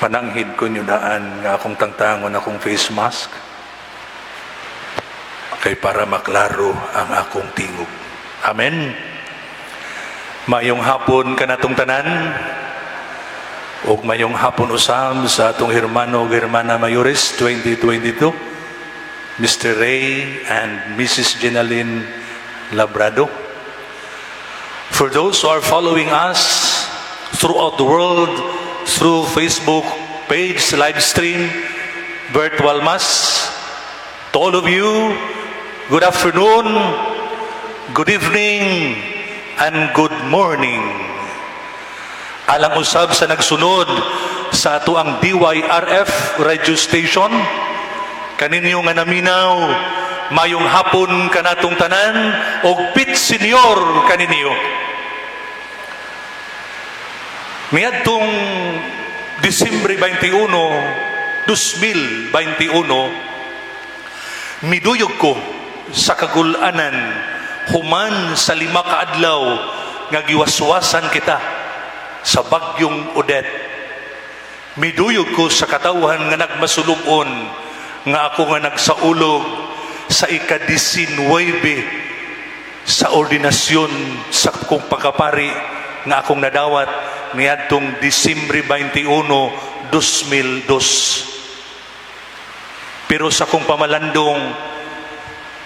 Pananghid ko ninyo daan nga akong tangtangon akong face mask kay para maklaro ang akong tingog. Amen. Mayong hapon kanatong tanan ug mayong hapon usab sa atong hermano ug hermana mayores 2022, Mr. Ray and Mrs. Jenaline Labrado. For those who are following us throughout the world through Facebook page, live stream, virtual mass, to all of you, good afternoon, good evening, and good morning. Alang usab sa nagsunod sa atoang DYRF radio station, kaninyo nga naminaw, mayong hapon kanatong tanan, og pit senior kaninyo. Miadtong Disyembre 21, 2021, miduyog ko sa Kagul-anan human sa 5 ka adlaw nga giwaswasan kita sa bagyong Odette. Miduyog ko sa katawhan nga nagmasulubon nga ako nga nagsaulog sa ika-19 sa ordinasyon sa kong pagkapari nga akong nadawat niadtong Disyembre 21, 2002. Pero sa akong pamalandong,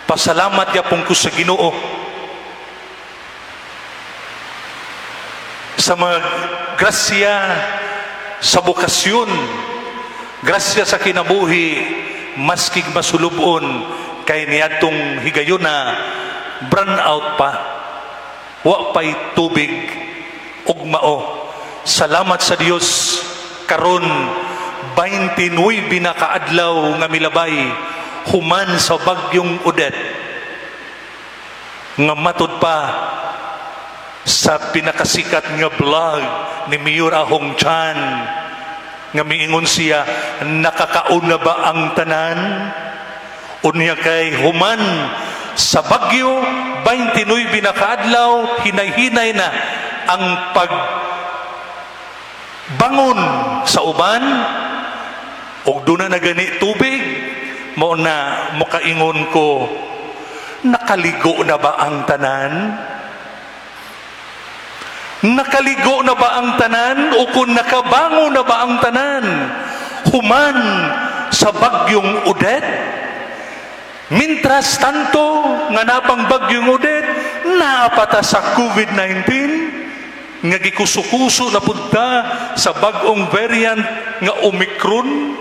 pasalamat yapon ko sa Ginoo sa mga grasya sa bokasyon, grasya sa kinabuhi, maskig masulubon kay niadtong higayuna brand out pa, wa pay tubig ug mao. Salamat sa Dios, karon 29 na kaadlaw nga milabay human sa bagyong Odette nga matud pa sa pinakasikat nga vlog ni Mayor Ahong Chan nga miingon siya, "Nakakaon na ba ang tanan?" Unya kay human sa bagyo, 29 na kaadlaw, hinay-hinay na ang pagbangon sa uban ug duna na gani tubig. Mao na mukaingon ko, "Nakaligo na ba ang tanan? Nakaligo na ba ang tanan o kung nakabangon na ba ang tanan human sa bagyong Odette?" Mintras tanto nga napang bagyong Odette, naapata sa COVID-19 nga gikuso-kuso na punta sa bag-ong variant nga Omicron.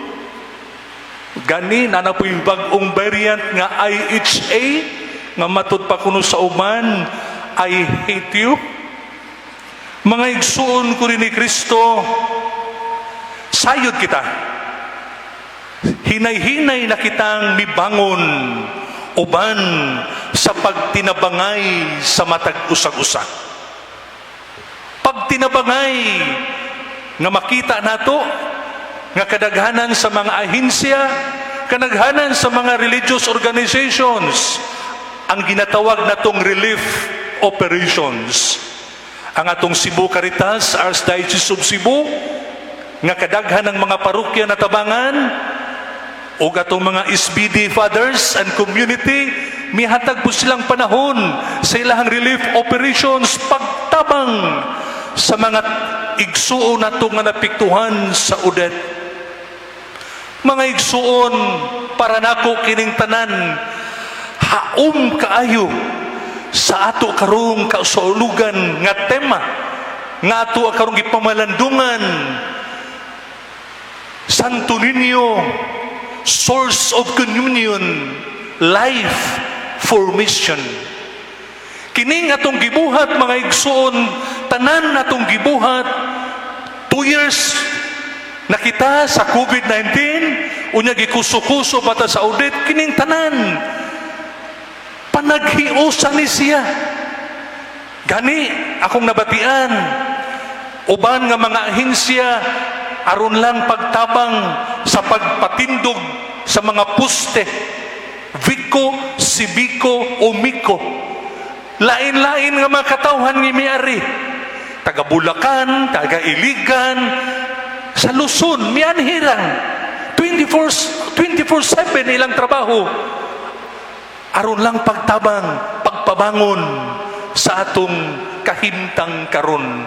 Gani na na po yung bag-ong variant nga IHA nga matud pa kuno sa uban, "I hate you." Mga igsuon ko rin ni Kristo, sayod kita. Hinay-hinay na kitang mibangon uban sa pagtinabangay sa matag usag-usa. Pagtinabangay nga makita nato nga kadaghanan sa mga ahensya, kadaghanan sa mga religious organizations, ang ginatawag natong relief operations. Ang atong Cebu Caritas, Archdiocese of Cebu, nga kadaghan ng mga parokya na tabangan, ug atong mga SBD fathers and community, mihatag po silang panahon sa ilahang relief operations pagtabang sa mga igsuon nato nga napiktuhan sa Odette. Mga igsuon, para nako kining tanan haom kaayo sa ato karong kasaulugan nga tema nga ato karong gipamalandungan, Santo Niño, source of communion, life formation. Kining atong gibuhat, mga igsuon, tanan atong gibuhat, 2 years na kita sa COVID-19, unya gikuso-kuso pa ta sa Odette, kining tanan panaghiusa ni siya. Gani akong nabatian uban nga mga ahensya aron lang pagtabang sa pagpatindog sa mga poste, Vico, Sibico o Mico. Lain-lain nga mga katawhan nga miari. Taga Bulacan, taga Iligan, Sa Luzon, mianhi ra. 24 24/7 ilang trabaho. Aron lang pagtabang, pagpabangon sa atong kahimtang karon.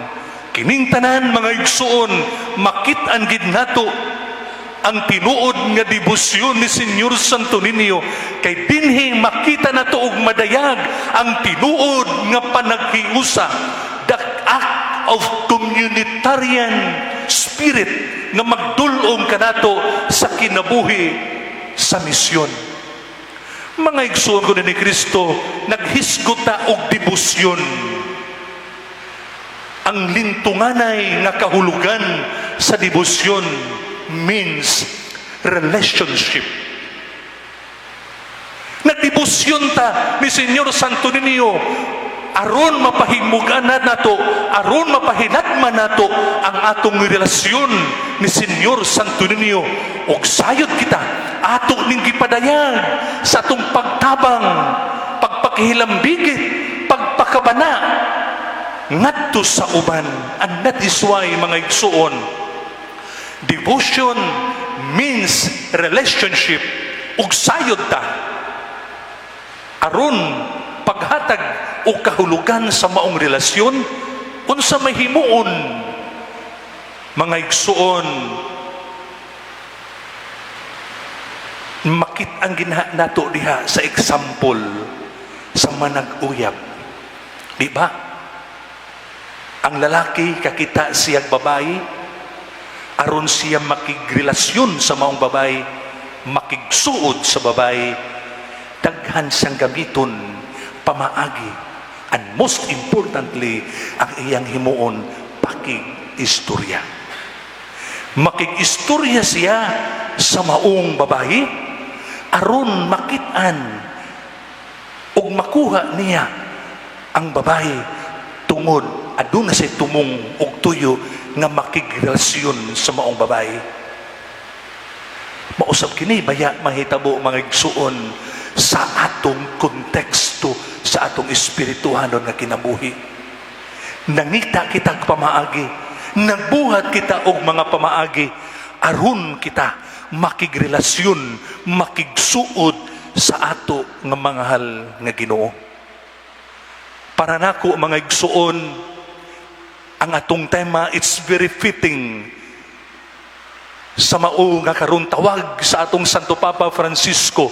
Kining tanan, mga igsuon, makit-an gid nato ang tinuod nga debosyon ni Senyor Santo Niño kay dinhi makita nato og madayag ang tinuod nga panaghiusa, the act of communitarian spirit nga magdulong kanato sa kinabuhi sa misyon. Mga igsuon ko ni Kristo, naghisgot ta og debosyon. Ang lintunganay nga kahulugan sa debosyon means relationship. Nagdebosyon ta ni Senyor Santo Niño aron mapahimugan na nato, aron mapahinatman nato ang atong relasyon ni Senyor Santo Niño. Og sayod kita, ato ning gipadayag sa atong pagtabang, pagpakihilambigit, pagpakabana ngadto sa uban. And that is why, mga igsuon, devotion means relationship. Ug sayod ta aron paghatag og kahulugan sa maong relasyon, unsa may himuon, mga igsuon, makit-an ginha nato diha sa example sa manag-uyab, di ba? Ang lalaki, kakita siyang babae, aron siya makigrelasyon sa maong babae, makigsuod sa babae, daghan siyang gamiton pamaagi, and most importantly, ang iyang himuon, pakig-istorya. Makig-istorya siya sa maong babae aron makit-an ug makuha niya ang babae tungod aduna say tumong og tuyo nga makigrelasyon sa maong babae. Mausab kini baya mahitabo, mga igsuon, sa atong konteksto, sa atong espirituhanon nga kinabuhi? Nangita kitag pamaagi, nagbuhat kita og mga pamaagi aron kita makigrelasyon, makigsuod sa ato nga mahal nga Ginoo. Para nako, mga igsuon, ang atong tema, it's very fitting sa mao nga karon tawag sa atong Santo Papa Francisco,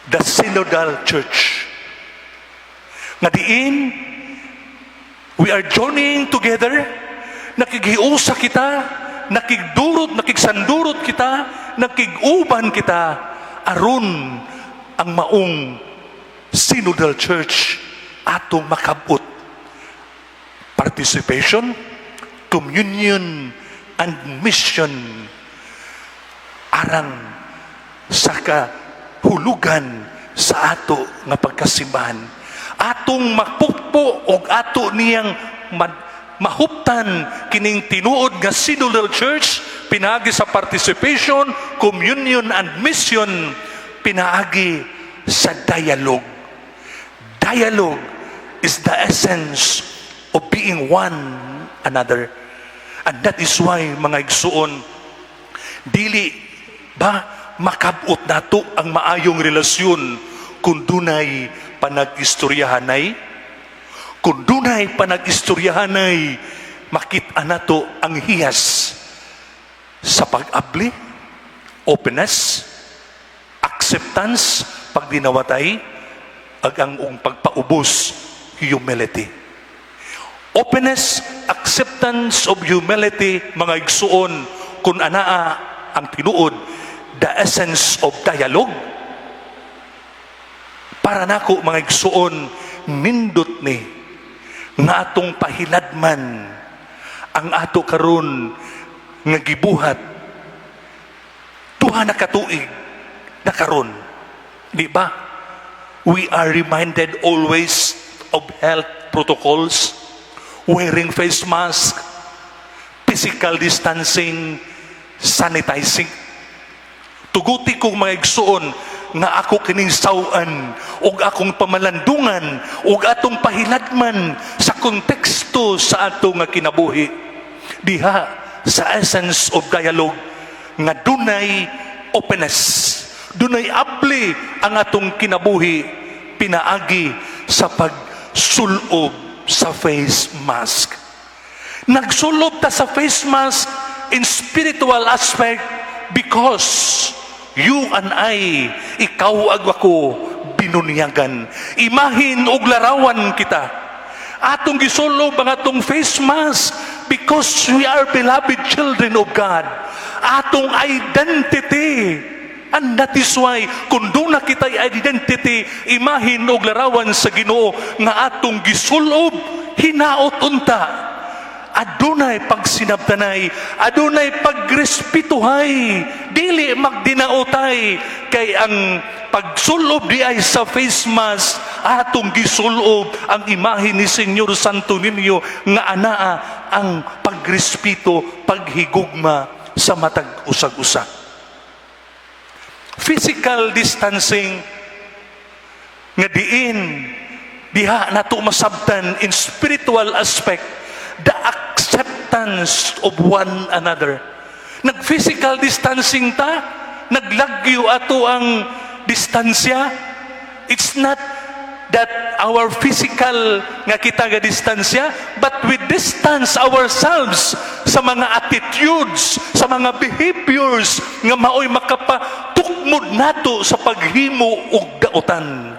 the Synodal Church. Nga diin we are journeying together, nakighiusa kita, nakigdurot, nakigsandurot kita, nakiguban kita aron ang maong Synodal Church atong makabot participation, communion, and mission alang sa kahulugan sa ato nga pagkasimbahan. Atong mapukpo og ato niyang mahuptan kining tinuod nga Synodal Church pinaagi sa participation, communion, and mission pinaagi sa dialogue. Dialogue is the essence of being one another. And that is why, mga igsuon, dili ba makabot nato ang maayong relasyon kung dunay panag-istoryahanay? Kung dunay panag-istoryahanay, makita nato ang hiyas sa pag-abli, openness, acceptance, pagdinawatay, ag ang ung pagpaubos, humility. Openness, acceptance of humility, mga igsuon, kung anaa ang tinuod, the essence of dialogue. Para nako, mga igsuon, nindot ni nga atong pahiladman ang ato karon nga gibuhat 2 na katuig na karon. Di ba? We are reminded always of health protocols, wearing face mask, physical distancing, sanitizing. Tuguti kong, mga igsuon, nga ako kining sawan ug akong pamalandungan ug atong pahiladman sa konteksto sa ato nga kinabuhi. Diha sa essence of dialogue nga dunay openness, dunay abli ang atong kinabuhi pinaagi sa pagsulob sa face mask. Nagsulob ta sa face mask in spiritual aspect because you and I, ikaw ug ako, binunyagan. Imahin og larawan kita. Atong gisulob ang atong face mask because we are beloved children of God. Atong identity. And that is why, kung duna kita'y identity, imahin og larawan sa Ginoo nga atong gisulob, hinaot unta adunay pagsinabtanay, adunay pagrespetuhay, dili magdinaotay, kay ang pagsulob diay sa face mask, atong gisulob ang imahe ni Señor Santo Niño nga anaa ang pagrespeto, paghigugma sa matag usag-usa. Physical distancing nga diin diha nato masabtan in spiritual aspect the acceptance of one another. Nag-physical distancing ta, naglagyo ato ang distansya. It's not that our physical nga kita nga distansya, but we distance ourselves sa mga attitudes, sa mga behaviors nga maoy makapatukmod nato sa paghimo og dautan.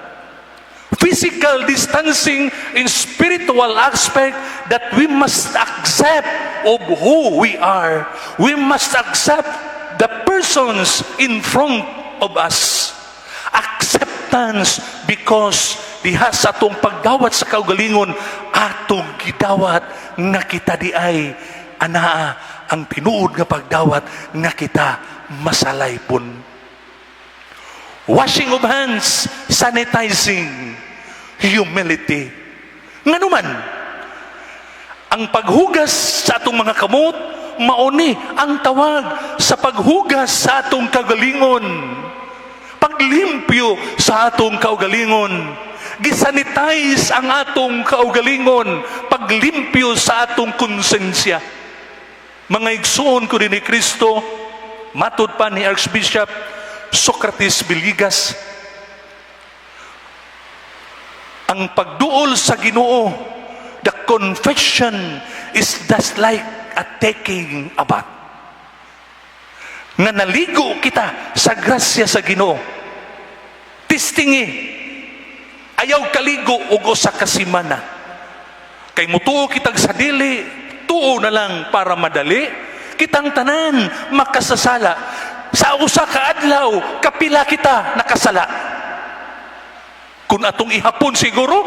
Physical distancing in spiritual aspect that we must accept of who we are. We must accept the persons in front of us. Acceptance because diha sa atong pagdawat sa kaugalingon, atong gidawat nga kita diay anaa ang tinuod nga pagdawat nga kita masalaypon. Washing of hands, sanitizing, humility. Nganuman, ang paghugas sa atong mga kamot, mauni ang tawag sa paghugas sa atong kagalingon. Paglimpyo sa atong kaugalingon. Gisanitize ang atong kaugalingon, paglimpyo sa atong konsensya. Mga igsoon ko ni Kristo, matud pa ni Archbishop Socrates Villegas, ang pagduol sa Ginoo, the confession is just like a taking a bath. Nga naligo kita sa grasya sa Ginoo. Testingi, ayaw kaligo og usa ka semana. Kay mutuo kitag sa dili, tuo na lang para madali. Kitang tanan makasasala. Sa usa ka adlaw, kapila kita nakasala. Kung atong ihapon siguro,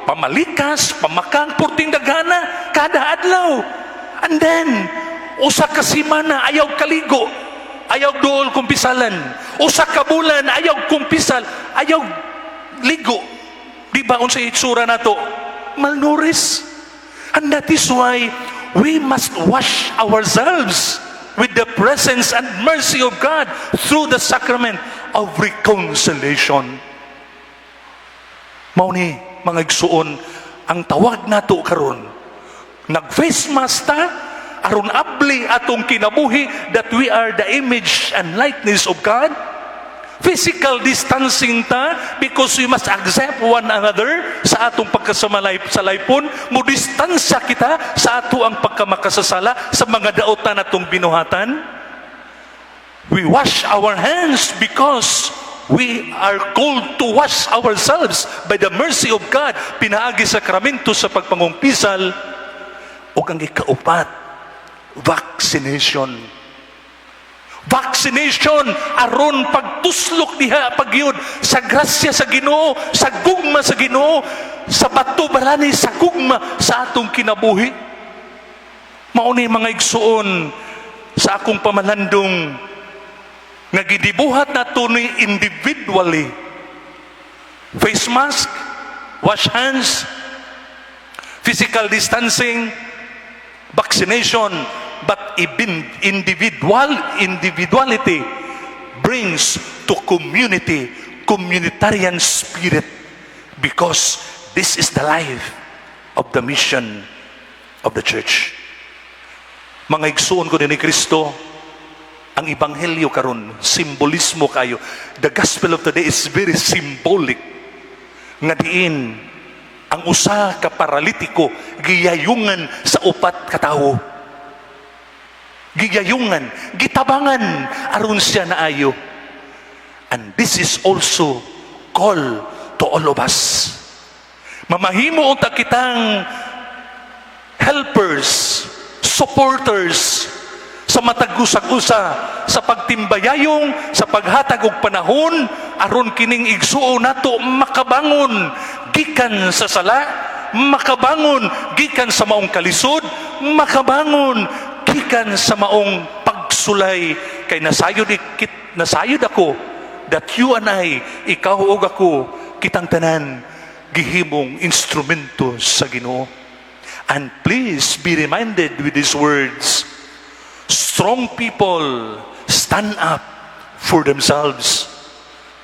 pamalikas, pamakang, purting daghana, kada adlaw. And then, usa ka semana, ayaw kaligo, ayaw duol kumpisalan. Usa ka bulan, ayaw kumpisal, ayaw ligo. Di ba unsa itsura nato? Malnourished. And that is why we must wash ourselves with the presence and mercy of God through the sacrament of reconciliation. Mao ni, mga igsuon, ang tawag nato karon. Nag-face mask ta, aron abli atong kinabuhi that we are the image and likeness of God. Physical distancing ta because we must accept one another sa atong pagkasamalay sa laypon. Mo distansya kita sa ato ang pagkamakasasala sa mga daotan atong binuhatan. We wash our hands because we are called to wash ourselves by the mercy of God pinaagi sa sakramento sa pagpangumpisal. Ug ang ikaupat, vaccination. Vaccination aron pagtuslok diha pagyud sa grasya sa Ginoo, sa gugma sa Ginoo, sa bato barani sa gugma sa atong kinabuhi. Mao ni, mga igsuon, sa akong pamalandong nga gidibuhat nato ni individually. Face mask, wash hands, physical distancing, vaccination, but individuality brings to community, communitarian spirit, because this is the life of the mission of the church. Mga igsuon ko ni Kristo, ang ebanghelyo karon simbolismo kayo. The gospel of today is very symbolic. Nga diin ang usa ka paralitiko giyayungan sa upat ka tawo. Giyayungan, gitabangan aron siya naayo. And this is also call to all of us. Mamahimo unta kitang helpers, supporters sa matag usag-usa sa pagtimbayayong, sa paghatag og panahon aron kining igsuon nato makabangon gikan sa sala, makabangon gikan sa maong kalisod, makabangon gikan sa maong pagsulay, kay nasayod ikit, nasayod ako that you and I, ikaw ug ako, kitang tanan gihimong instrumento sa Ginoo. And please be reminded with these words: "Strong people stand up for themselves,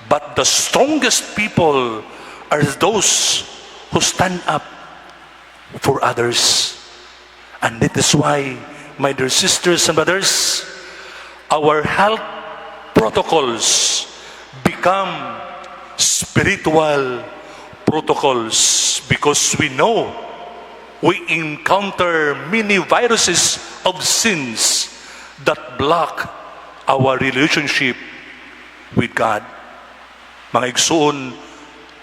but the strongest people are those who stand up for others." And that is why, my dear sisters and brothers, our health protocols become spiritual protocols because we know we encounter many viruses of sins that block our relationship with God. Mga igsuon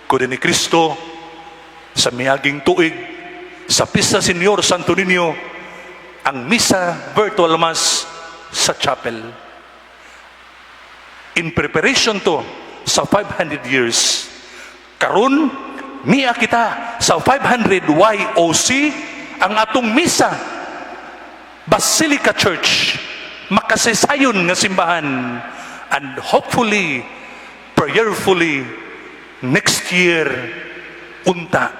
ko ni Kristo, sa miaging tuig, sa Pista Señor Santo Niño, ang misa virtual mass sa chapel. In preparation to sa 500 years, karon niya kita sa 500 YOC, ang atong misa Basilica Church, makasaysayon nga simbahan, and hopefully, prayerfully, next year unta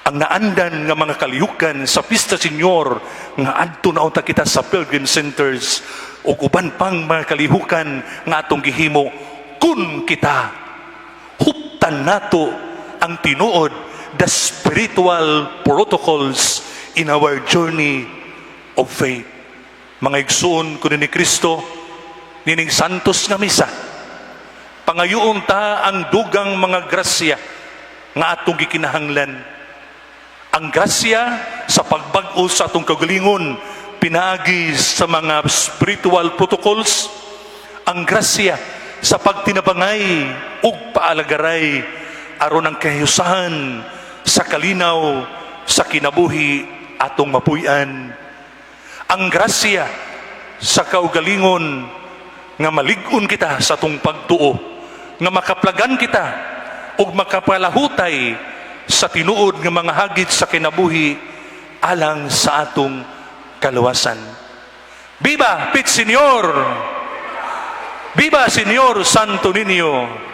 ang naandan nga mga kalihukan sa Pista Señor nga adto na unta kita sa pilgrim centers ug uban pang mga kalihukan nga atong gihimo kun kita huptan nato ang tinuod, the spiritual protocols in our journey of faith. Mga igsuon ko ni Kristo, nining santos nga misa, pangayoon ta ang dugang mga grasya nga atong gikinahanglan. Ang grasya sa pagbag-o sa atong kagalingon pinaagi sa mga spiritual protocols, ang grasya sa pagtinabangay ug paalagaray aron ang kahiusahan sa kalinaw sa kinabuhi atong mapuy-an. Ang grasya sa kaugalingon nga malig-on kita sa atong pagtuo, nga makaplagan kita ug makapalahutay sa tinuod nga mga hagit sa kinabuhi alang sa atong kaluwasan. Viva Pit Señor! Viva Señor Santo Niño!